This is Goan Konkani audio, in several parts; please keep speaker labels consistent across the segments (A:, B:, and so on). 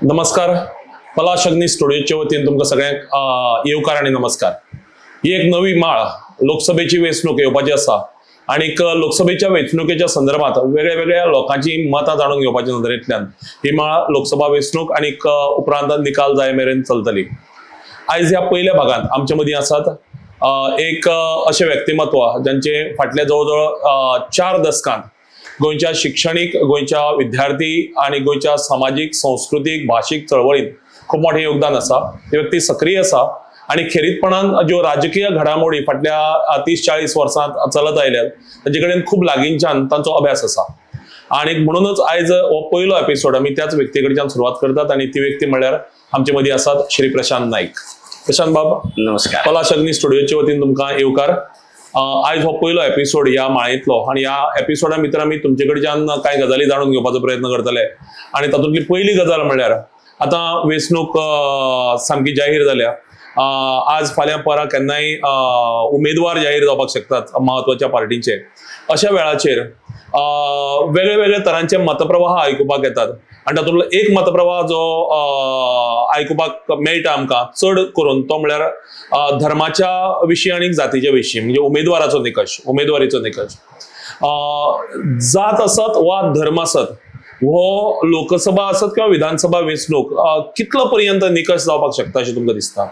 A: नमस्कार, पलाश अग्नी स्टुडियोचे वतीन तुमकां सगळ्यांक येवकार आनी नमस्कार. ही एक नवी माळ लोकसभेची वेंचणूक येवपाची आसा आनीक लोकसभेच्या वेंचणुकेच्या संदर्भात वेगळ्या वेगळ्या लोकांची मतां जाणून घेवपाच्या नदरेंतल्यान ही माळ लोकसभा वेंचणूक आनीक उपरांत निकाल जाय मेरेन चलतली. आयज ह्या पयल्या भागांत आमचे मदीं आसात एक अशें व्यक्तिमत्व जांचे फाटल्या जवळ जवळ 4 दसकांत गोंयच्या शिक्षणीक, गोंयच्या विद्यार्थी आनी गोंयच्या सामाजीक, संस्कृतीक, भाशीक चळवळींत खूब मोठें योगदान आसा. ती व्यक्ती सक्रीय आसा आनी खेरीतपणान ज्यो राजकीय घडामोडी फाटल्या 30-40 वर्सांत चलत आयल्यात तांचे कडेन खूब लागींच्यान तांचो अभ्यास आसा आनी म्हणूनच आयज हो पयलो एपिसोड आमी त्याच व्यक्ती कडच्यान सुरवात करतात आनी ती व्यक्ती म्हळ्यार आमचे मदीं आसात श्री प्रशांत नाईक. प्रशांत बाब,
B: नमस्कार.
A: पलाश अग्नी स्टुडियोचे वतीन तुमकां येवकार. आयज हो पयलो एपिसोड ह्या माळेंतलो आनी ह्या एपिसोडा भितर आमी तुमचे कडच्यान कांय गजाली जाणून घेवपाचो प्रयत्न करतले आनी तातूंतली पयली गजाल म्हळ्यार आतां वेंचणूक सामकी जाहीर जाल्या. आज फाल्यां परां केन्नाय उमेदवार जाहीर जावपाक शकतात म्हत्वाच्या पार्टींचे. अशा वेळाचेर वेगळे वेगळे तरांचे मतप्रवाह आयकुपाक येतात आनी तातूंतलो एक मतप्रवाह जो आयकुपाक मेळटा आमकां चड करून तो म्हळ्यार धर्माच्या विशीं आनी जातीच्या विशीं, म्हणजे उमेदवाराचो निकश, उमेदवारीचो निकश. जात आसत वा धर्म आसत हो लोकसभा आसत किंवा विधानसभा वेंचणूक कितलो पर्यंत निकश जावपाक शकता अशें तुमकां दिसता?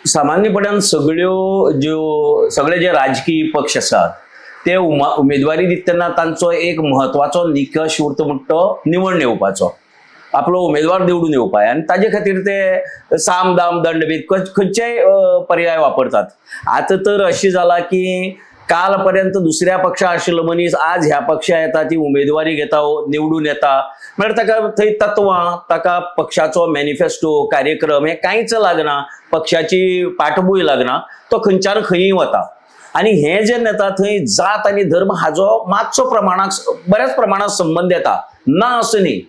B: सामान्यपणान सगळ्यो ज्यो सगळे जे राजकीय पक्ष आसात ते उमेदवारी दितना तांचो एक म्हत्वाचो निकश उरता म्हणटा तो निवडून येवपाचो, आपलो उमेदवार निवडून येवपाक, आनी ताजे खातीर ते साम दाम दंड बी खंयचेय पर्याय वापरतात. आतां तर अशें जालां की काल पर्यंत दुसऱ्या पक्षा आशिल्लो मनीस आज ह्या पक्षा येता, ती उमेदवारी घेता, निवडून येता, म्हळ्यार ताका थंय तत्वां, ताका पक्षाचो मॅनिफेस्टो, कार्यक्रम हे कांयच लागना, पक्षाची पाठभूंय लागना, तो खंयच्यान खंयूय वता. आनी हे जेन्ना येता थंय जात आनी धर्म हाजो मातसो प्रमाणाक, बऱ्याच प्रमाणात संबंद येता, ना असो न्ही.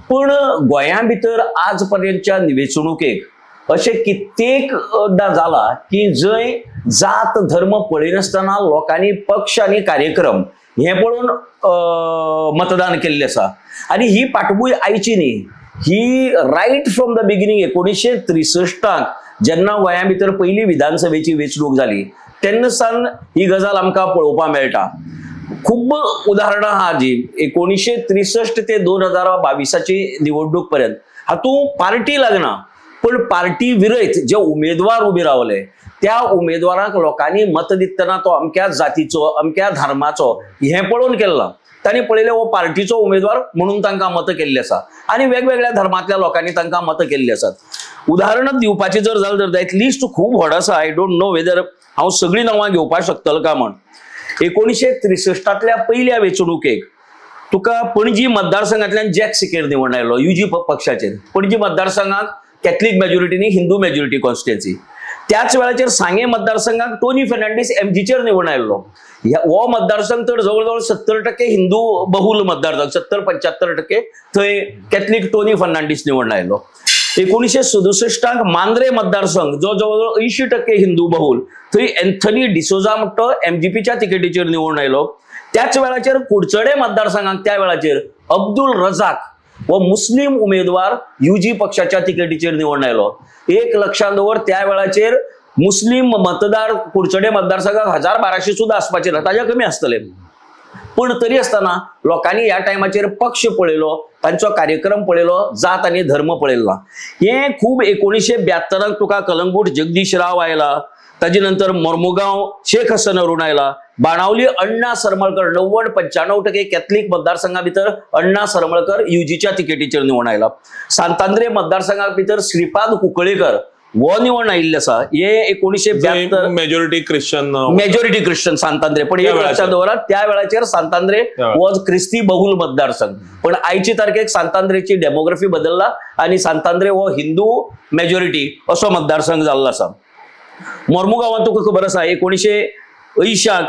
B: पूण गोंया भितर आज पर्यंतच्या वेंचणुकेक अशें कित्येकदा जाला की जंय जात धर्म पळयनासतना लोकांनी पक्ष आनी कार्यक्रम हे पळोवन मतदान केल्लें आसा. आनी ही पाठभूंय आयची न्ही, ही रायट फ्रॉम the beginning 1963 जेन्ना गोंया भितर पयली विधानसभेची वेंचणूक जाली तेन्ना सावन ही गजाल आमकां पळोवपाक मेळटा. खूब उदाहरणां आहा जी 1963 ते 2022 निवडणूक पर्यंत हातूंत पार्टी लागना, पण पार्टी विरयत जे उमेदवार उबे रावले त्या उमेदवारांक लोकांनी मत दितना तो अमक्या जातीचो, अमक्या धर्माचो हें पळोवन केल्लां. तांणी पळयलें हो पार्टीचो उमेदवार म्हणून तांकां मतां केल्लीं आसा आनी वेगवेगळ्या धर्मांतल्या लोकांनी तांकां मतां केल्लीं आसात. उदाहरणां दिवपाचें जर जालें तर जायत लिस्ट खूब व्हड आसा. I don't know whether हांव सगळीं नांवां घेवपाक शकतलो काय म्हण. 1963 पयल्या वेंचणुकेक तुका पणजी मतदारसंघांतल्यान जॅक सिकेर निवडून आयलो युजी पक्षाचेर. पणजी मतदारसंघाक कॅथलीक मेजॉरिटी न्ही, हिंदू मेजॉरिटी कॉन्स्टिट्युएन्सी. त्याच वेळाचेर सांगे मतदारसंघाक टोनी फेर्नांडीस एमजीचेर निवडून आयलो. हो मतदारसंघ तर जवळ जवळ 70% हिंदू बहुल मतदारसंघ, 70-75% थंय कॅथलीक टोनी फर्नांडीस निवडून आयलो. 1967 मांद्रे मतदारसंघ जो जवळ जवळ 80% हिंदू बहुल, थंय एन्थनी डिसोजा म्हणटो एमजीपीच्या तिकेटीचेर निवडून आयलो. त्याच वेळाचेर कुडचडे मतदारसंघाक त्या वेळाचेर अब्दुल रजाक हो मुस्लीम उमेदवार युजी पक्षाच्या तिकेटीचेर निवडून आयलो. एक लक्षांत दवर, त्या वेळाचेर मुस्लीम मतदार कुडचडे मतदारसंघाक 1000-1200 सुद्दां आसपाचे ना, ताज्या कमी आसतले. पूण तरी आसतना लोकांनी ह्या टायमाचेर पक्ष पळयलो, तांचो कार्यक्रम पळयलो, जात आनी धर्म पळयलो. हें खूब 1972 तुका कलंगूट जगदीश राव आयला, ताजे नंतर मोर्मुगांव शेख हसन अरुण आयला, बाणावली अण्णा सरमळकर 90-95% कॅथलीक मतदारसंघा भितर अण्णा सरमळकर युजीच्या तिकेटीचेर निवडून आयला. सांतांद्रे मतदारसंघा भितर श्रीपाद कुंकळेकर हो निवडून आयिल्ले आसा. हे 1972
A: मेजॉरिटी क्रिश्चन,
B: मेजॉरिटी क्रिश्चन सांतांद्रे. पण एक लक्षात दवरात त्या वेळाचेर सांतांद्रे वॉज क्रिस्ती बहुल मतदारसंघ, पण आयचे तारखेक सांतांद्रेची डेमोग्राफी बदलला आनी सांतांद्रे हो हिंदू मेजॉरिटी असो मतदारसंघ जाल्लो आसा. मोर्मुगांवांत तुका खबर आसा 1980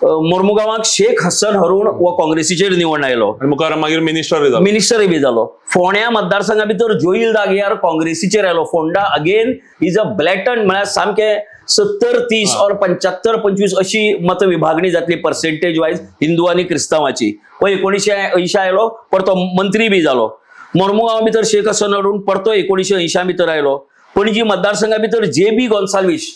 B: मोर्मुगांवाक शेख हसन हरुण हो काँग्रेसीचेर निवडून आयलो,
A: मुखार मागीर मिनिस्टर
B: मिनिस्टरय बी जालो. फोंड्या मतदारसंघा भितर जोईल दागियार काँग्रेसीचेर आयलो. Ponda again is a blatant, म्हळ्यार सामकें 70-30 और 75-25 अशी मत विभागणी जातली पर्सेंटेज वायज हिंदू आनी क्रिस्तांवाची. हो 1980 आयलो, परतो मंत्री बी जालो. मोर्मुगांवा भितर शेख हसन हारून परतो 1980 भितर आयलो. पणजी मतदारसंघा भितर जे बी गोन्साल्वीस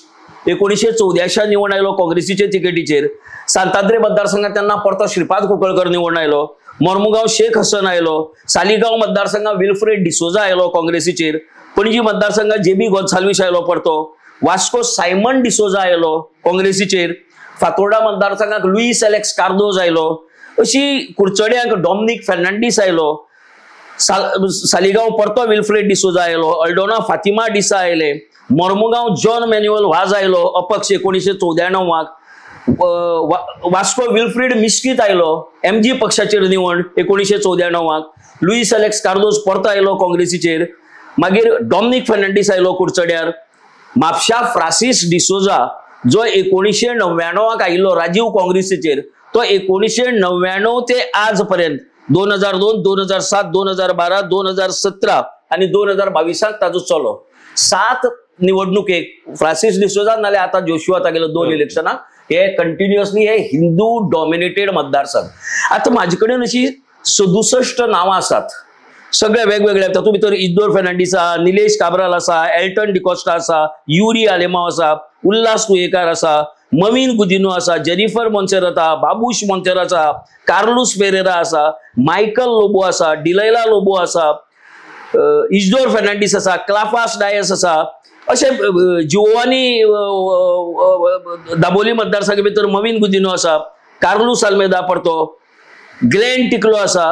B: 1984 निवडून आयलो काँग्रेसीचे तिकेटीचेर. सांतांद्रे मतदारसंघात त्यांना परतो श्रीपाद कुंकळकर निवडून आयलो. मोर्मुगांव शेख हसन आयलो. सालिगांव मतदारसंघात विल्फ्रेड डिसोजा आयलो काँग्रेसीचेर. पणजी मतदारसंघात जे बी गोन्साल्वीस आयलो परतो. वास्को सायमन डिसोजा आयलो काँग्रेसीचेर. फातोर्डा मतदारसंघात लुईस एलेक्स कार्दोज आयलो. अशी कुडचड्यांक डॉमनिक फेर्नांडीस आयलो. सालिगांव परतो विल्फ्रेड डिसोजा आयलो. अल्डोना फातिमा डिसा आयले. मोर्मुगांव जॉन मॅन्युअल वाज आयलो अपक्ष 1994. वास्को विल्फ्रीड मिस्कीत आयलो एमजी पक्षाचेर निवड 1994. लुईस एलेक्स कार्दोज परतो आयलो काँग्रेसीचेर. मागीर डॉमनिक फेर्नांडीस आयलो कुडचड्यार. म्हापशा फ्रांसीस डिसोजा जो 1999 आयिल्लो राजीव काँग्रेसीचेर तो 1999 ते आज पर्यंत 2002, 2007, 2012, 2017 आणि 2022 ताजो चलो 7 निवडणुकेक फ्रांसीस डिसोजा नाल्यार आतां जोशुआ तागेलो 2 इलेक्शनाक हे कंटिन्युअसली हे हिंदू डॉमिनेटेड मतदारसंघ. आतां म्हाजे कडेन अशी 67 नांवां आसात सगळे वेगवेगळे. तातूंत भितर इजदोर फेर्नांडीस आसा, निलेश काब्राल आसा, एल्टन डिकॉस्टा आसा, युरी आलेमाव आसा, उल्हास तुयेकार आसा, मवीन गुदिनो आसा, जेनिफर मोन्सेरात आसा, बाबूश मोन्सेरात आसा, कार्लूस फेरेरा आसा, मायकल लोबो आसा, डिलैला लोबो आसा, इजदोर फेर्नांडीस आसा, क्लाफास डायस आसा. अशे जिओवानी दाबोली मतदारसंघा भितर मवीन गुदिनो आसा, कार्लूस आल्मेदा परतो, ग्लेन टिकलो आसा,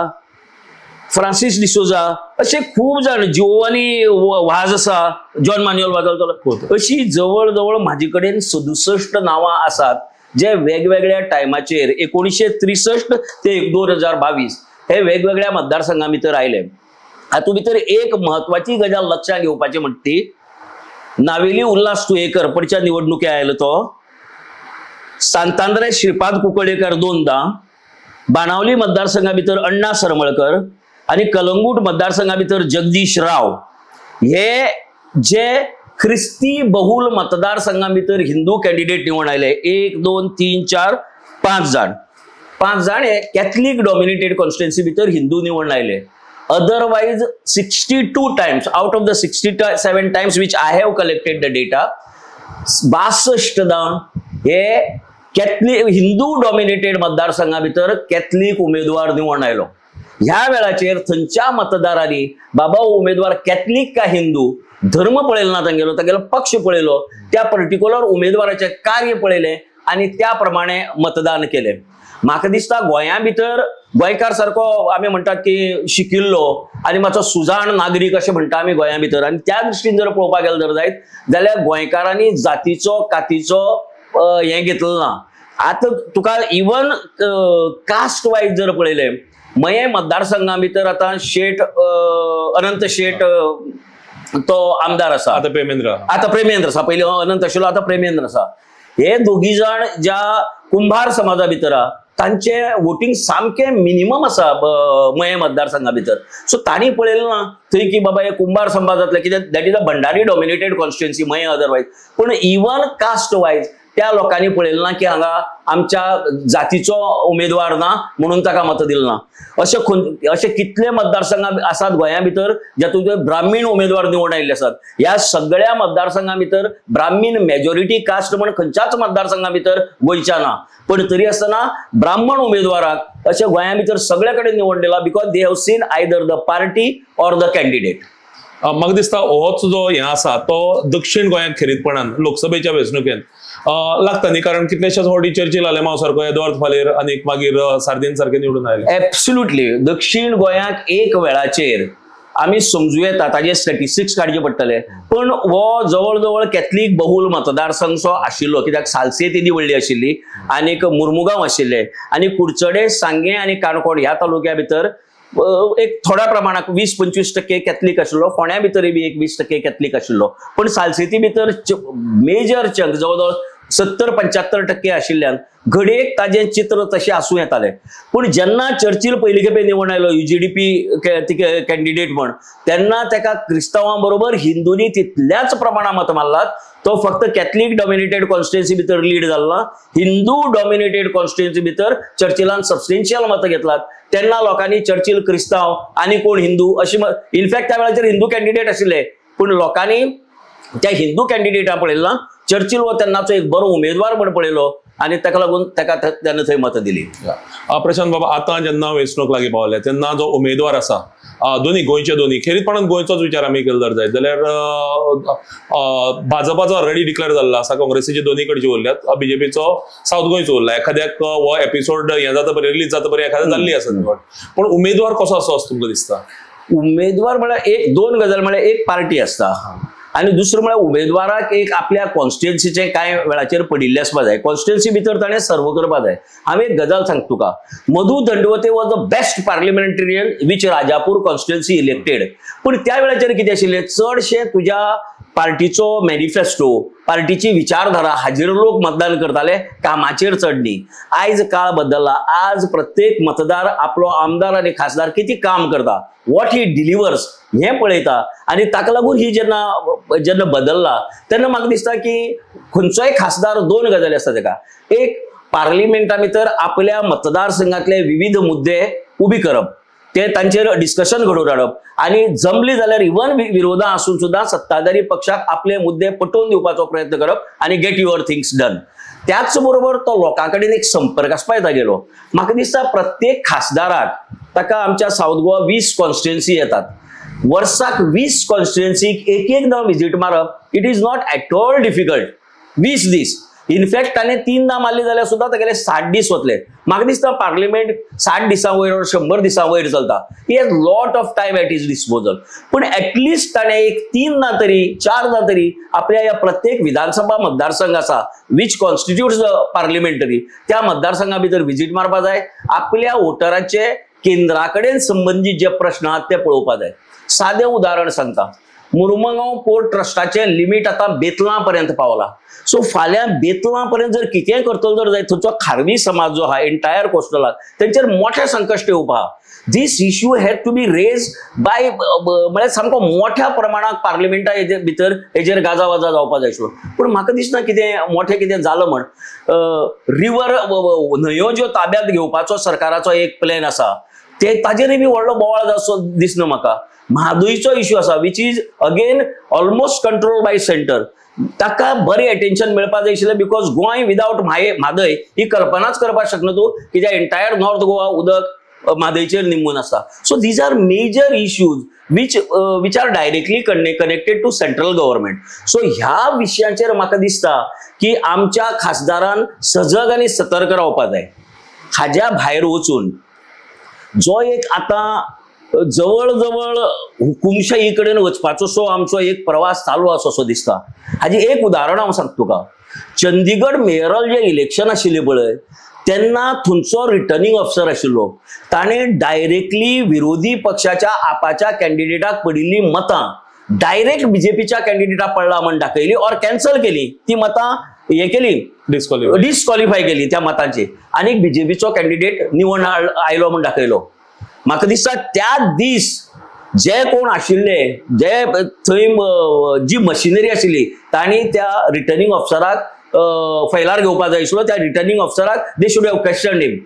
B: फ्रांसीस डिसोजा, असे खूब जाण, जिओवानी वाज आसा, जॉन मान्युअल वाज, अशी जवळ जवळ म्हाजे कडेन 67 नांवां आसात जे वेगवेगळ्या टायमाचेर 1963 ते 2022 हे वेगवेगळ्या मतदारसंघा भितर आयले. हातूंत भितर एक म्हत्वाची गजाल लक्षात घेवपाची म्हणटा ती नावेली उल्हास तुयेकर पडच्या निवडणुके आयलो तो, सांतांद्रे श्रीपाद कुंकळेकर 2दा, बाणावली मतदारसंघा भितर अण्णा सरमळकर आणि कलंगूट मतदारसंघा भितर जगदीश राव हे जे ख्रिस्ती बहुल मतदारसंघा भितर हिंदू कॅन्डिडेट निवडून आयले. 1, 2, 3, 4, 5 जाण, 5 जाण हे कॅथलिक डॉमिनेटेड कॉन्स्टिट्युएन्सी भितर हिंदू निवडून आयले. Otherwise 62 times out of the 67 times which I have collected the data, 62 हे कॅथलिक हिंदू डॉमिनेटेड मतदारसंघा भितर कॅथलिक उमेदवार निवडून आयलो. ह्या वेळाचेर थंयच्या मतदारांनी बाबा उमेदवार कॅथलिक का हिंदू धर्म पळयलो ना तांगेलो, तांगेलो पक्ष पळयलो, त्या पर्टिक्युलर उमेदवाराचें कार्य पळयलें आनी त्या प्रमाणे मतदान केलें. म्हाका दिसता गोंया भितर गोंयकार सारको आमी म्हणटात की शिकिल्लो आनी मातसो सुजाण नागरीक अशें म्हणटा आमी गोंया भितर, आनी त्या दृश्टीन जर पळोवपाक गेले जर जायत जाल्यार गोंयकारांनी जातीचो कातीचो हें घेतलो ना. आतां तुका इवन कास्ट वायज जर पळयलें मयें मतदारसंघा भितर आतां शेट अनंत शेट तो आमदार आसा,
A: आतां प्रेमेंद्र,
B: आतां प्रेमेंद्र आसा, पयलीं अनंत आशिल्लो आतां प्रेमेंद्र आसा. हे दोगी जाण ज्या कुंभार समाजा भितर तांचे वोटींग सामकें मिनिमम आसा मयें मतदारसंघा भितर. सो तांणी पळयलें ना थंय की बाबा हे कुंभार समाजांतले कित्याक that is a Bhandari dominated constituency Mayem otherwise, पूण इवन कास्ट वायज त्या लोकांनी पळयलें ना की हांगा आमच्या जातीचो उमेदवार ना म्हणून ताका मत दिलें ना. अशे अशे कितले मतदारसंघ आसात गोंया भितर जातूंत ब्राह्मीण उमेदवार निवडून आयिल्ले आसात. ह्या सगळ्या मतदारसंघा भितर ब्राह्मीण मेजॉरिटी कास्ट म्हण खंयच्याच मतदारसंघा भितर गोंयच्या ना, पण तरी आसतना ब्राह्मण उमेदवाराक अशे गोंया भितर सगळे कडेन निवड दिला because they have seen either the party or the candidate.
A: म्हाका दिसता होच जो हें आसा तो दक्षिण गोंयांत खेरीतपणान लोकसभेच्या वेंचणुकेन लागता न्ही, कारण कितलेशेच फावटी चर्चिल आलेमाव सारको, एदवार्द फालेर आनी मागीर सार्दीन सारके निवडून आयले.
B: एब्सोल्युटली दक्षिण गोंयांत एक वेळाचेर आमी समजू येता ताजे स्टॅटिस्टिक्स काडचे पडटले, पण हो जवळ जवळ कॅथलीक बहुल मतदारसंघ सो आशिल्लो कित्याक सालसेत येदी व्हडली आशिल्ली आनीक मुर्मुगांव आशिल्ले आनी कुडचडे, सांगें आनी काणकोण ह्या तालुक्या भितर एक थोड्या प्रमाणात 20-25% कॅथलीक आशिल्लो, फोंड्या भितरय बी एक 20% कॅथलीक आशिल्लो, पण सालसेती भितर मेजर चंक जवळ जवळ 70-75% आशिल्ल्यान घडयेक ताजें चित्र तशें आसूं येतालें. पूण जेन्ना चर्चिल पयली खेपे निवडून आयलो UGDP candidate म्हण तेन्ना ताका क्रिस्तांवां बरोबर हिंदूंनी तितल्याच प्रमाणात मत मारलात. तो फक्त कॅथलीक डॉमिनेटेड कॉन्स्टिट्युएन्सी भितर लीड जाल्ला, हिंदू डॉमिनेटेड कॉन्स्टिट्युएन्सी भितर चर्चिलान सबस्टेन्शियल मतां घेतलात. तेन्ना लोकांनी चर्चिल क्रिस्तांव आनी कोण हिंदू अशी इनफॅक्ट त्या वेळाचेर हिंदू कॅन्डिडेट आशिल्ले, पूण लोकांनी त्या हिंदू कॅन्डिडेटा पळयला, चर्चिल हो तेन्नाचो एक बरो उमेदवार म्हण पळयलो आनी ताका लागून ताका तेन्ना थंय मतां दिली.
A: प्रशांत बाबा, आतां जेन्ना वेंचणूक लागीं पावल्या तेन्ना जो उमेदवार आसा दोन्ही गोंयचे दोन्ही खेरीतपणान गोंयचोच विचार आमी केलो जर जायत जाल्यार भाजपाचो ऑलरेडी डिक्लेअर जाल्लो आसा, काँग्रेसीचे दोन्ही कडचे उरल्यात, बीजेपीचो सावथ गोंयचो उरला. एखाद्याक हो एपिसोड हें जाता बरें रिलीज जाता बरें एखाद्या जाल्ली आसा निवड, पूण उमेदवार कसो आसो असो तुमकां दिसता?
B: उमेदवार म्हळ्यार एक दोन गजाल, म्हळ्यार एक पार्टी आसता आनी दुसरें म्हळ्यार उमेदवाराक एक आपल्या कॉन्स्टिट्युएन्सीचें कांय वेळाचेर पडिल्लें आसपा जाय, कॉन्स्टिट्युएन्सी भितर ताणें सर्व करपा जाय. हांव एक गजाल सांगता तुका, Madhu Dandavate was the best parliamentarian which Rajapur constituency elected. पूण त्या वेळाचेर कितें आशिल्लें, चडशें तुज्या पार्टीचो मॅनिफेस्टो, पार्टीची विचारधारा हाजेर लोक मतदान करताले, कामाचेर चड न्ही. आयज काळ बदलला, आज प्रत्येक मतदार आपलो आमदार आनी खासदार कितें काम करता, what he delivers हें पळयता आनी ताका लागून ही जेन्ना जेन्ना बदलला तेन्ना म्हाका दिसता की खंयचोय खासदार दोन गजाली आसता ताका, एक पार्लिमेंटा भितर आपल्या मतदारसंघातले विविध मुद्दे उबी करप, ते तांचेर डिस्कशन घडोवन हाडप आनी जमली जाल्यार इवन विरोधा आसून सुद्दां सत्ताधारी पक्षाक आपले मुद्दे पटोवन दिवपाचो प्रयत्न करप आनी गेट your things done. त्याच बरोबर तो लोकां कडेन एक संपर्क आसपा येता गेलो. म्हाका दिसता प्रत्येक खासदाराक ताका आमच्या सावथ गोवा 20 कॉन्स्टिट्युएन्सी येतात, वर्साक 20 कॉन्स्टिट्युएन्सीक एक एकदां विजीट मारप it is not at all difficult. 20 दीस, इनफॅक्ट ताणें 3दां मारली जाल्यार सुद्दां तागेले 60 दीस वतले. म्हाका दिसता पार्लिमेंट 60 दिसां वयर 100 दिसां वयर चलता, he has lot of time at his disposal. पूण एटलिस्ट ताणें एक 3दां तरी 4दां तरी आपल्या ह्या प्रत्येक विधानसभा मतदारसंघ आसा which constitutes the parliamentary, त्या मतदारसंघा भितर विजीट मारपा जाय, आपल्या वोटरांचे केंद्रा कडेन संबंदीत जे प्रश्न आहात ते पळोवपा जाय. सादें उदाहरण सांगता, मुर्मगांव पोर्ट ट्रस्टाचें लिमीट आतां बेतलां पर्यंत पावला. सो फाल्यां बेतलां पर्यंत जर कितेंय करतलो जर जायत, थंयचो खारवी समाज जो आहा एंटायर कोस्टलाक तेंचेर मोठें संकश्ट येवपा आहा. This issue had to be raise by म्हळ्यार सामको मोठ्या प्रमाणात पार्लिमेंटा हेजेर भितर हेजेर गाजावाजा जावपा जाय आशिल्लो. पूण म्हाका दिसना कितें मोठें कितें जालां म्हण. रिवर न्हंयो ज्यो ताब्यांत घेवपाचो सरकाराचो एक प्लॅन आसा ते ताजेरय बी व्हडलो बोवाळ जासो दिसना म्हाका. म्हादयचो इश्यू आसा which is again almost control by centre, ताका बरें एटेन्शन मेळपाक जाय आशिल्लें because Goa without Mhadei ही कल्पनाच करपाक शकना तूं, कित्याक एंटायर नॉर्थ गोवा उदक म्हादयचेर निंबून आसता. So these are major issues which are directly connected to central government. So ह्या विशयांचेर म्हाका दिसता की आमच्या खासदारान सजग आनी सतर्क रावपाक जाय. हाज्या भायर वचून जो एक आतां जवळ जवळ हुकुमशाही कडेन वचपाचो सो आमचो एक प्रवास चालू आसा असो दिसता. हाजी एक उदाहरण हांव सांगता तुका, चंदीगड मेयरल जे इलेक्शन आशिल्लें पळय तेन्ना थंयचो रिटर्निंग ऑफिसर आशिल्लो ताणें डायरेक्टली विरोधी पक्षाच्या आपाच्या कॅन्डिडेटाक पडिल्ली मतां डायरेक्ट बीजेपीच्या कॅन्डिडेटाक पडला म्हण दाखयली ऑर कॅन्सल केली, ती मतां हे केली डिस्क्वॉलिफाय केली त्या मतांची आनी बीजेपीचो कॅन्डिडेट निवड आयलो म्हण दाखयलो. म्हाका दिसता त्या दीस जे कोण आशिल्ले जे थंय जी मशिनरी आशिल्ली तांणी त्या रिटर्निंग ऑफिसराक फैलार घेवपाक जाय आशिल्लो. त्या returning ऑफिसराक they should have question him.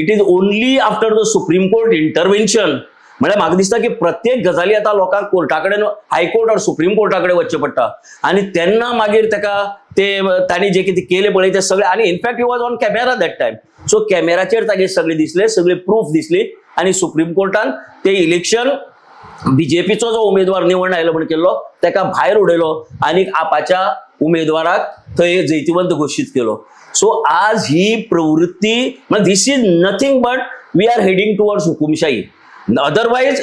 B: It is only after the Supreme Court intervention. म्हळ्यार म्हाका दिसता की प्रत्येक गजाली आतां लोकांक कोर्टा कडेन, हायकोर्ट और सुप्रीम कोर्टा कडेन वचचें पडटा आनी तेन्ना मागीर ताका ते तांणी जे कितें केलें पळय ते सगळें, आनी in fact he was on camera that time, so कॅमेराचेर तागेर सगळें दिसलें, सगळें प्रूफ दिसली आनी सुप्रीम कोर्टान ते इलेक्शन बीजेपीचो जो उमेदवार निवडून आयलो म्हण केल्लो ताका भायर उडयलो आनी आपाच्या उमेदवाराक थंय जैतिवंत घोशीत केलो. सो आज ही प्रवृत्ती म्हणजे this is nothing but we are heading towards हुकुमशाही. अदरवायज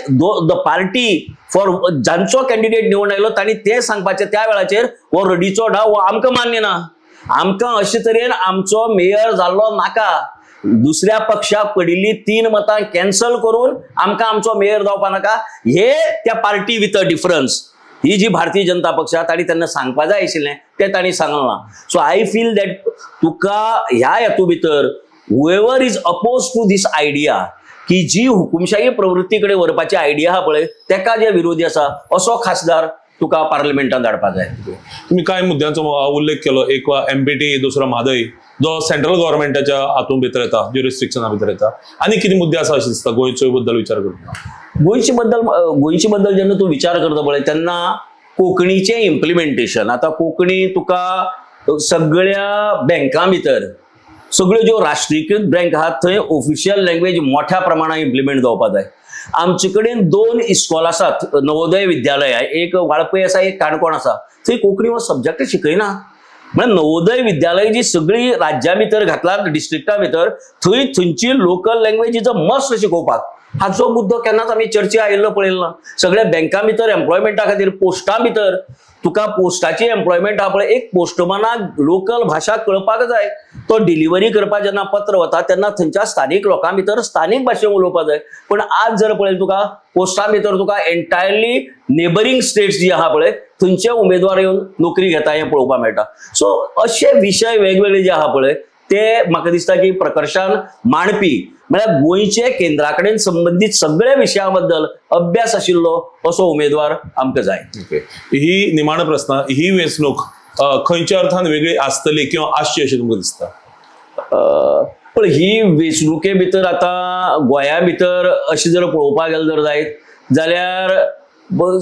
B: the party for जांचो कॅन्डिडेट निवडून आयलो तांणी तें सांगपाचें त्या वेळाचेर हो रडीचो डाव हो आमकां मान्य ना, आमकां अशे तरेन आमचो मेयर जाल्लो नाका, दुसऱ्या पक्षाक पडिल्ली 3 मतां कॅन्सल करून आमकां आमचो मेयर जावपा नाका, हे त्या पार्टी विथ अ डिफरन्स ही जी भारतीय जनता पक्ष आहा तांणी तेन्ना सांगपा जाय आशिल्लें तें तांणी सांगलां ना. सो I feel that तुका ह्या हेतू भितर whoever is oppose to this idea की जी हुकुमशाही प्रवृत्ती कडेन व्हरपाची आयडिया आहा पळय तेका जे विरोधी आसा असो खासदार तुका पार्लमेंटान धाडपा जाय.
A: तुम्ही कांय मुद्द्यांचो उल्लेख केलो, एक एमपीटी, दुसरो म्हादय जो सेंट्रल गव्हर्मेंटाच्या हातूंत भितर येता, ज्युरिस्डिक्शना भितर येता. आनी कितें मुद्दे आसा अशें दिसता गोंयचे बद्दल विचार करता?
B: गोंयचे बद्दल जेन्ना तूं विचार करता पळय तेन्ना कोंकणीचें इम्प्लिमेंटेशन. आतां कोंकणी तुका सगळ्या बँकां भितर, सगळ्यो ज्यो राष्ट्रीयकृत बँक आहात थंय ऑफिशियल लँग्वेज मोठ्या प्रमाणात इम्प्लिमेंट जावपा जाय. आमचे कडेन 2 इस्कॉल आसात, नवोदय विद्यालय एक वाळपय आसा, एक काणकोण आसा, थंय कोंकणी हो सब्जेक्ट शिकयना. म्हळ्यार नवोदय विद्यालय जी सगळी राज्या भितर घातला, डिस्ट्रिक्टा भितर, थंय थंयची local language is a must शिकोवपाक. हाचो मुद्दो केन्नाच आमी चर्चे आयिल्लो पळयलो ना. सगळ्या बँकां भितर एम्प्लॉयमेंटा खातीर, पोस्टां भितर तुका पोस्टाची एम्प्लॉयमेंट आहा पळय, एक पोस्टमॅनाक लोकल भाशा कळपाक जाय. तो डिलिव्हरी करपाक जेन्ना पत्र वता तेन्ना थंयच्या स्थानीक लोकां भितर स्थानीक भाशेन उलोवपाक जाय. पण आज जर पळयलें तुका पोस्टां भितर तुका एंटायरली नेबरींग स्टेट्स जी आहा पळय थंयचे उमेदवार येवन नोकरी घेता हें पळोवपाक मेळटा. सो अशे विशय वेगवेगळे जे आहा पळय ते म्हाका दिसता की प्रकर्षान मांडपी, म्हळ्यार गोंयचे केंद्रा कडेन संबंदीत सगळ्या विशयां बद्दल अभ्यास आशिल्लो असो उमेदवार आमकां जाय.
A: ही निमाणो प्रस्न, ही वेंचणूक खंयच्या अर्थान वेगळी आसतली किंवा आसची अशें तुमकां दिसता?
B: पण ही वेंचणुके भितर आतां गोंया भितर अशें जर पळोवपाक गेलें जर जायत जाल्यार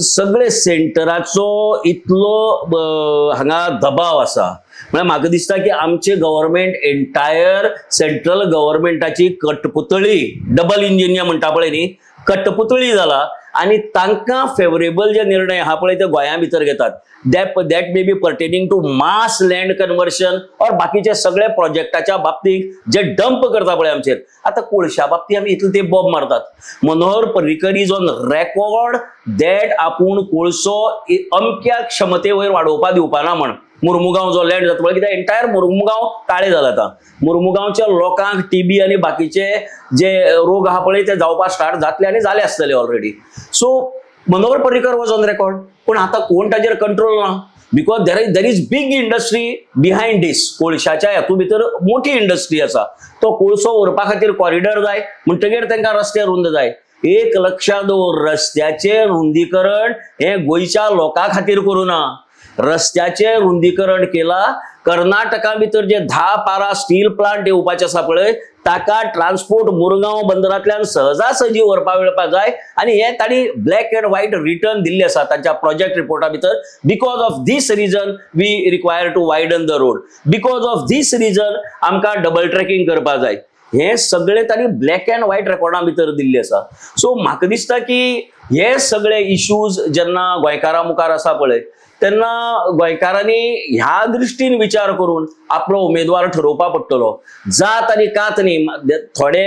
B: सगळे सेंटराचो इतलो हांगा दबाव आसा. म्हळ्यार म्हाका दिसता की आमचे गव्हर्मेंट एंटायर सेंट्रल गव्हर्मेंटाची कटपुतळी, डबल इंजिन म्हणटा पळय न्ही, कटपुतळी जाला आनी तांकां फेवरेबल जे निर्णय आहा पळय ते गोंया भितर घेतात. That may be pertaining to mass land conversion or बाकीचे सगळे प्रोजेक्टाच्या बाबतीत जे डंप करता पळय आमचेर. आतां कोळशा बाबतीत आमी इतले ते बॉब मारतात. Manohar Parrikar is on record that आपूण कोळसो अमक्या क्षमते वयर वाडोवपा दिवपाना म्हण. मुर्मुगांव जो लँड जाता पळय, कित्याक एंटायर मुर्मुगांव काळे जाला आतां. मुर्मुगांवच्या लोकांक टीबी आनी बाकीचे जे रोग आहा पळय ते जावपाक स्टार्ट जातले आनी जाले आसतले already. So Manohar Parrikar was on record, पूण आतां कोण ताजेर कंट्रोल ना, because there is big industry behind this. कोळशाच्या हातूंत भितर मोठी इंडस्ट्री आसा. तो कोळसो व्हरपा खातीर कॉरिडॉर जाय म्हणटगीर तांकां रस्ते रुंद जाय. एक लक्षांत दवर, रस्त्याचें रुंदीकरण हें गोंयच्या लोकां खातीर करूं ना. रस्त्याचें रुंदीकरण केला कर्नाटका भितर जे 10 पारा स्टील प्लांट येवपाचे आसा पळय ताका ट्रान्सपोर्ट मुरगांव बंदरांतल्यान सहजासहजी व्हरपा मेळपा जाय आनी हे तांणी ब्लॅक अँड व्हायट रिटर्न दिल्ले आसा तांच्या प्रोजेक्ट रिपोर्टा भितर. Because of this reason we require to widen the road, because of this reason आमकां डबल ट्रॅकिंग करपा जाय. हे सगळे तांणी ब्लॅक अँड व्हायट रेकॉर्डा भितर दिल्ले आसा. सो म्हाका दिसता की हे सगळे इश्यूज जेन्ना गोंयकारां मुखार आसा पळय तेन्ना गोंयकारांनी ह्या दृश्टीन विचार करून आपलो उमेदवार ठरोवपा पडटलो. जात आनी कात न्ही. थोडे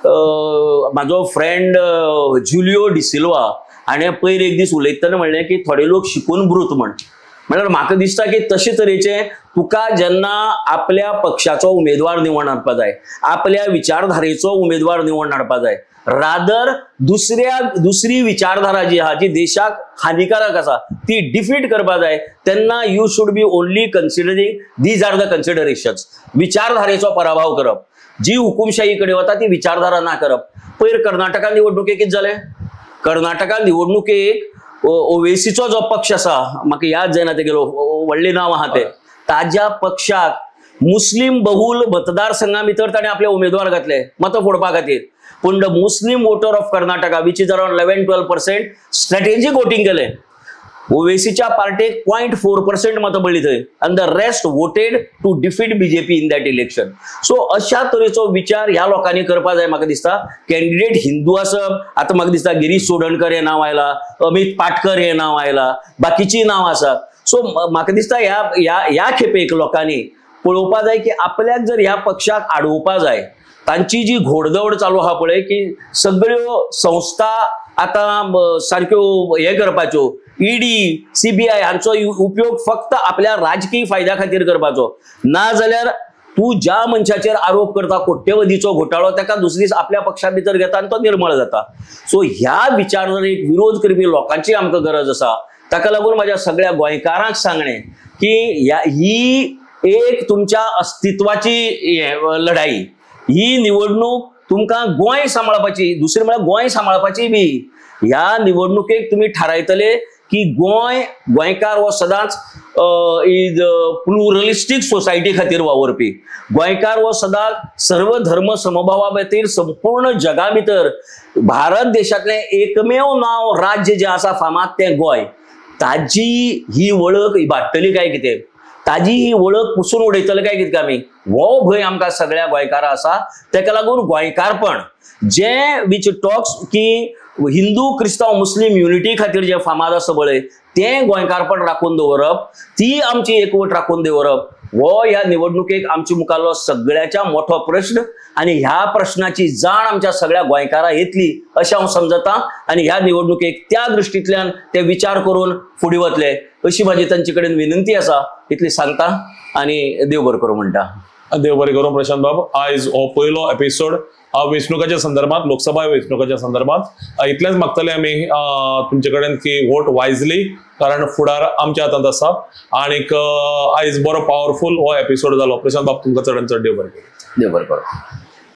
B: म्हाजो फ्रेंड जुलियो डिसिल्वा हाणें पयर एक दीस उलयतना म्हणलें की थोडे लोक शिकून ब्रूत म्हण. म्हळ्यार म्हाका दिसता की तशे तरेचे तुका जेन्ना आपल्या पक्षाचो उमेदवार निवड हाडपा जाय, आपल्या विचारधारेचो उमेदवार निवड हाडपा जाय, रादर दुसरी विचारधारा जी आहा जी देशाक हानिकारक आसा ती डिफीट करपा जाय, तेन्ना you should be only considering these are the considerations. विचारधारेचो पराभव करप, जी हुकुमशाही कडेन वता ती विचारधारा ना करप. पयर कर्नाटका निवडणुकेक कितें जालें? कर्नाटका निवडणुकेक ओवेसीचो जो पक्ष आसा, म्हाका याद जायना तेगेलो व्हडलें नांव आहा तें, ताज्या पक्षाक मुस्लीम बहुल मतदारसंघा भितर ताणें आपले उमेदवार घातले मतां फोडपा खातीर. पूण the Muslim voter of Karnataka which is around 11-12% strategic voting केलें. ओवेसीच्या पार्टेक 0.4% मतां पडली थंय आनी the rest voted to defeat BJP in that election. So अशा तरेचो विचार ह्या लोकांनी करपा जाय. म्हाका दिसता कॅन्डिडेट हिंदू आसप, आतां म्हाका दिसता गिरीश चोडणकर हें नांव आयलां, अमित पाटकर हें नांव आयलां, बाकीचीं नांवां आसात. सो म्हाका दिसता ह्या ह्या ह्या खेपेक लोकांनी पळोवपा जाय की आपल्याक जर ह्या पक्षाक आडोवपा जाय, तांची जी घोडदौड चालू आहा पळय की सगळ्यो संस्था आतां सारक्यो हे करपाच्यो, ईडी सीबीआय हांचो उपयोग फक्त आपल्या राजकीय फायद्या खातीर करपाचो. ना जाल्यार तूं ज्या मनशाचेर आरोप करता कोट्यवधीचो घोटाळो ताका दुसरे दीस आपल्या पक्षा भितर घेता आनी तो निर्मळ जाता. सो ह्या विचारधारेक विरोध करपी लोकांची आमकां गरज आसा ताका लागून म्हाज्या सगळ्या गोंयकारांक सांगणें की ही एक तुमच्या अस्तित्वाची लढाई, ही निवडणूक तुमकां गोंय सांबाळपाची, दुसरी म्हळ्यार गोंय सांबाळपाची बी ह्या निवडणुकेक तुमी थारायतले की गोंय, गोंयकार हो सदांच is pluralistic society खातीर वावुरपी, गोंयकार हो सदांच सर्व धर्म समभावा खातीर संपूर्ण जगा भितर भारत देशांतलें एकमेव नांव राज्य जें आसा फामाद तें गोंय. ताजी ही वळख इबाडटली काय कितें, ताजी ही वळख पुसून उडयतले काय कितें आमी, हो भंय आमकां सगळ्या गोंयकारां आसा. तेका लागून गोंयकारपण जें which talks की हिंदू क्रिस्तांव मुस्लीम युनिटी खातीर जें फामाद आसा पळय तें गोंयकारपण राखून दवरप, ती आमची एकवट राखून दवरप हो ह्या निवडणुकेक आमचे मुखारलो सगळ्याच्या मोठो प्रश्न आनी ह्या प्रश्नाची जाण आमच्या सगळ्या गोंयकारां येतली अशें हांव समजता आनी ह्या निवडणुकेक त्या दृश्टींतल्यान ते विचार करून फुडें वतले अशी म्हाजी तांचे कडेन विनंती आसा. इतली सांगता आनी देव बरें करूं म्हणटा.
A: देव बरें करूं प्रशांत बाब. आयज हो पयलो एपिसोड वेंचणुकाच्या संदर्भात, लोकसभा वेंचणुकाच्या संदर्भात इतलेंच मागतले आमी तुमचे कडेन की वोट वायजली, कारण फुडार आमच्या हातांत आसा. आनीक आयज बरो पावरफूल हो एपिसोड जालो. प्रशांत बाब तुमकां चडान चड देव बरें करूं.
B: देव बरें करूं.